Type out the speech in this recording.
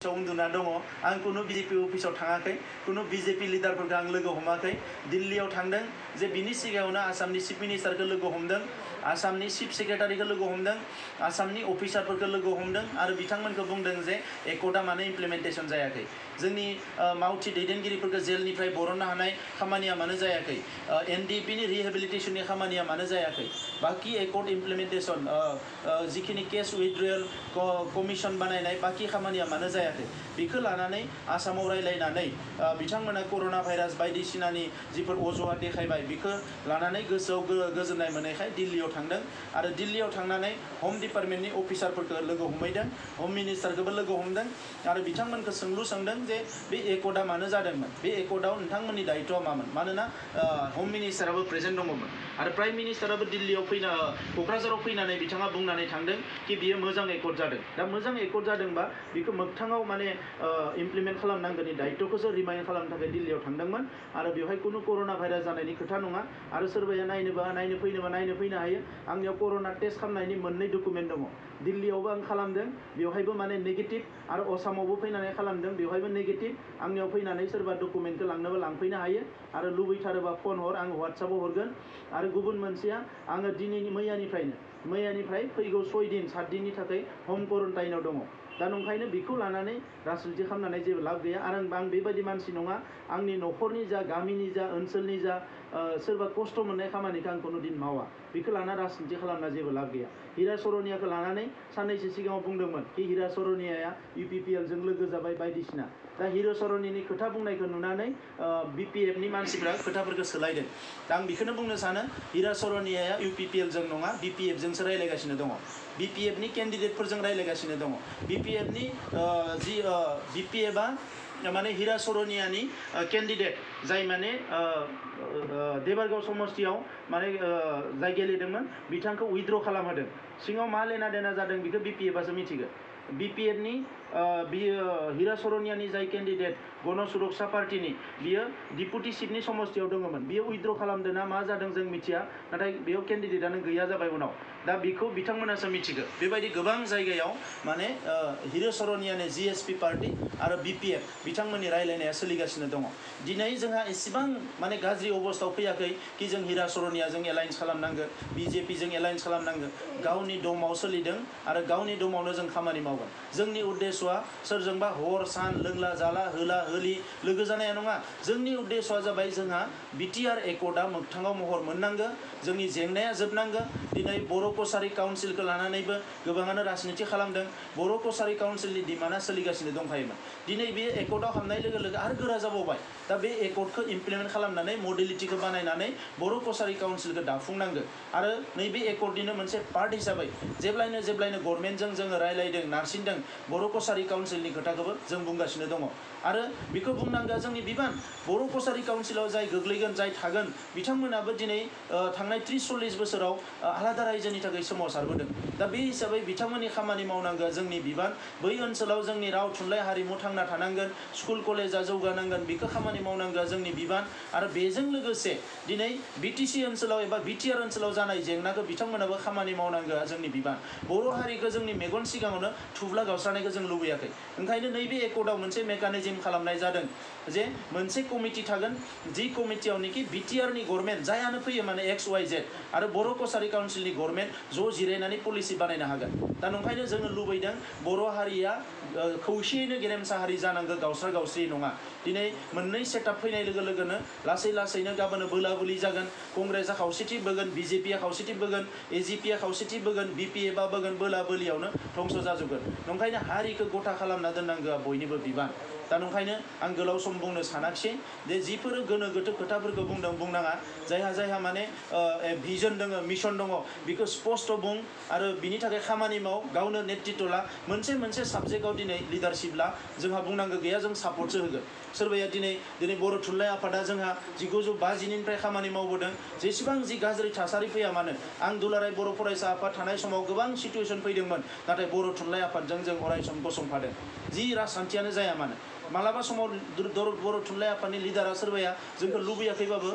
उन्दुना दङ आं कुनु बीजेपी अफिसाव थाङाखै कुनु बीजेपी लिडारफोरखौ आं लोगो हमाखै दिल्लीयाव थांदों जे बिनि सिगाङावनो आसामनि चिफ मिनिस्टारखौ लोगो हमदों आसामनि चिफ सेक्रेटारिखौ लोगो हमदों आसामनि अफिसारफोरखौ लोगो हमदों आरो बिथांमोनखौ बुंदों जे एकर्डा मानो इमप्लिमेन्टेसन जायाखै जोंनि मावथि दैदेनगिरिफोरखौ जेलनिफ्राय बरननो हानाय खामानिया मानो जायाखै एनडिपिनि रिहेबिलिटेसननि खामानिया मानो जायाखै बाकी एकर्ड इमप्लिमेन्टेसन जिखिनि केस उइथड्रयेल कमिसन बानायनाय बाकी खामानिया मानो जायाखै बेखौ लानानै आसामाव रायलायनानै बिथांमोना कर'ना भाइरास बायदिसिनानि जिफोर अजुहात देखायबाय बेखौ लानानै गोसोआव गोजोननाय मोननायखाय दिल्लीयाव थांदों आरो दिल्लीयाव थांनानै हम डिपार्टमेन्टनि अफिसारफोरखौ लोगो हमहैदों हम मिनिस्टारखौबो लोगो हमदों आरो बिथांमोनखौ सोंलु सोंदों जे बे एकर्डा मानो जादोंमोन बे एकर्डआव नोंथांमोननि दायित्वआ मामोन मानोना हम मिनिस्टाराबो प्रेजेन्ट दङमोन आरो प्राइम मिनिस्टाराबो दिल्लीयाव फैना क'क्राझाराव फैनानै बिथाङा बुंनानै थांदों कि बियो मोजां एकर्ड जादों दा मोजां एकर्ड जादोंबा बेखौ मोगथाङाव माने इमप्लिमेन्ट खालामनांगौनि दायित्वखौसो रिमाइन्ड खालामनो थाखाय दिल्लीयाव थांदोंमोन आरो बेवहाय कुनु कर'ना भाइरास जानायनि खोथा नङा आरो सोरबाया नायनो फैनो हायो आंनियाव कर'ना टेस्ट खालामनायनि मोननै डकुमेन्ट दङ दिल्लीयावबो आं खालामदों बेवहायबो माने नेगेटिभ आरो आसामावबो फैनानै खालामदों बेवहायबो नेगेटिभ आंनियाव फैनानै सोरबा डकुमेन्टखौ लांनोबो लांफैनो हायो आरो लुबैथारोबा फन हर आं वाट्सएपआव हरगोन आरो गुबुन मोनसेया आङो दिनैनि मैयानिफ्राय फैगौ 6 दिन 7 दिननि थाखाय हम क्वारन्टाइनाव दङ दा नंखायनो बेखौ लानानै राजनिति खालामनानै जेबो लाब गैया आरो आं बेबायदि मानसि नङा आंनि न'खरनि जा गामिनि जा ओनसोलनि जा सोरबा खस्थ' मोननाय खामानिखौ आं कुनु दिन मावा बेखौ लाना राजनिति खालामना जेबो लाब गैया हिरा सरनियाखौ लानानै साननैसो सिगाङाव बुंदोंमोन कि हिरा सरनियाया UPPLजों लोगो जाबाय बायदिसिना दा हिरा सरनिनि खोथा बुंनायखौ नुनानै BPFनि मानसिफ्रा खोथाफोरखौ सोलायदों दा आं बेखौनो बुंनो सानो हिरा सरनियाया UPPLजों नङा BPFजोंसो रायलायगासिनो दङ BPFनि केन्डिडेटफोरजों रायलायगासिनो दङ BPFनि BPFआ माने हिरा सरनियानि केन्डिडेट जाय माने देबारगाव समस्तियाव माने जाय गेलेदोंमोन बिथांखौ उइथड्र खालामहोदों सिङाव मा लेना देना जादों बेखौ BPFआसो मिथिगौ BPFनि हिरा सरनियानि जाय केन्डिडेट गण सुरक्षा पार्टीनि बियो डिपुटि चिफनि समस्तियाव दङमोन बियो उइथड्र खालामदों ना मा जादों जों मिथिया नाथाय बेयाव केन्डिडेटआनो गैया जाबाय उनाव दा बेखौ बिथांमोनासो मिथिगौ बेबायदि गोबां जायगायाव माने हिरा सरनियानि GSP पार्टी आरो BPF बिथांमोननि रायलायनाया सोलिगासिनो दङ दिनै जोंहा एसेबां माने गाज्रि अबस्थायाव फैयाखै कि जों हिरा सरनियाजों एलायन्स खालामनांगौ BJPजों एलायन्स खालामनांगौ गावनि दमाव सोलिदों आरो गावनि दमावनो जों खामानि मावगोन जोंनि उद्देश्यआ सोरजोंबा हर सान लोंला जाला होला होलि लोगो जानाया नङा जोंनि उद्देश्यआ जाबाय जोंहा BTR एकर्डआ मोगथाङाव महर मोननांगौ जोंनि जेंनाया जोबनांगौ दिनै बर' कसारी काउन्सिलखौ लानानैबो गोबाङानो राजनिति खालामदों बर' कसारी काउन्सिलनि डिमान्डआ सोलिगासिनो दंखायोमोन दिनै बे एकर्डआव हाबनाय लोगो लोगो आरो गोरा जाबावबाय दा बे एकर्डखौ इमप्लिमेन्ट खालामनानै मडेलिटिखौ बानायनानै बर' कसारी काउन्सिलखौ दाफुंनांगौ आरो नैबे एकर्डनिनो मोनसे पार्ट हिसाबै जेब्लायनो गभर्नमेन्टजों जोङो रायलायदों नारसिनदों बर' कसारी काउन्सिलनि खोथाखौबो जों बुंगासिनो दङ आरो बेखौ बुंनांगौआ जोंनि बिबान बर' कसारी काउन्सिलाव जाय गोग्लैगोन जाय थागोन बिथांमोनाबो दिनै थांनाय 30-40 बोसोराव आलादा रायजोनि थाखाय सोमावसारबोदों दा बे हिसाबै बिथांमोननि खामानि मावनांगौआ जोंनि बिबान बै ओनसोलाव जोंनि राव थुनलाइ हारिमु थांना थानांगोन स्कुल कलेजा जौगानांगोन बेखौ खामानि मावनांगौआ जोंनि बिबान आरो बेजों लोगोसे दिनै BTC ओनसोलाव एबा BTR ओनसोलाव जानाय जेंनाखौ बिथांमोनाबो खामानि मावनांगौआ जोंनि बिबान बर' हारिखौ जोंनि मेगन सिगाङावनो थुब्ला गावस्रानायखौ जों लुबैयाखै ओंखायनो नैबे एकर्डआव मोनसे मेकानिजम खालामनाय जादों जे मोनसे कमिटि थागोन जि कमिटियावनोखि BTRनि गभर्नमेन्ट जायानो फैयो माने XYZ आरो बर' कसारी काउन्सिलनि गभर्नमेन्ट ज' जिरायनानै पलिसि बानायनो हागोन दा नंखायनो जोङो लुबैदों बर' हारिया खौसेयैनो गेरेमसा हारि जानांगौ गावस्रा गावस्रि नङा दिनै मोननै सेटआप फैनाय लोगो लोगोनो लासैनो गाबोन बोला बोलि जागोन कंग्रेसआ खावसेथि बोगोन BJPआ खावसेथि बोगोन AGPआ खावसेथि बोगोन BPFआ बोगोन बोला बोलियावनो धंस जाजोबगोन नंखायनो हारिखौ गथा खालामना दोननांगौआ बयनिबो बिबान दा नंखायनो आं गोलाव सम बुंनो सानाखिसै जे जिफोर गोनो गोथो खोथाफोरखौ बुंनाङा जायहा माने भिजन दङ मिशन दङ बेखौ स्पष्ट बुं आरो बिनि थाखाय खामानि माव गावनो नेतृत्व ला मोनसे साबजेक्टआव दिनै लिडारशिप ला जोंहा बुंनांगौ गैया जों सापर्टसो होगोन सोरबाया दिनै बर' थुनलाइ आफादा जोंहा 1952निफ्राय खामानि मावबोदों जेसेबां जि गाज्रि थासारि फैया मानो आं दुलाराय बर' फरायसा आफाद थानाय समाव गोबां सिटुएसन फैदोंमोन नाथाय बर' थुनलाइ आफादजों जों अरायसम गसंफादों जि राजखान्थियानो जाया मानो मालाबा समाव बर' थुनलाइ आफादनि लिडारा सोरबाया जोंखौ लुबैयाखैबाबो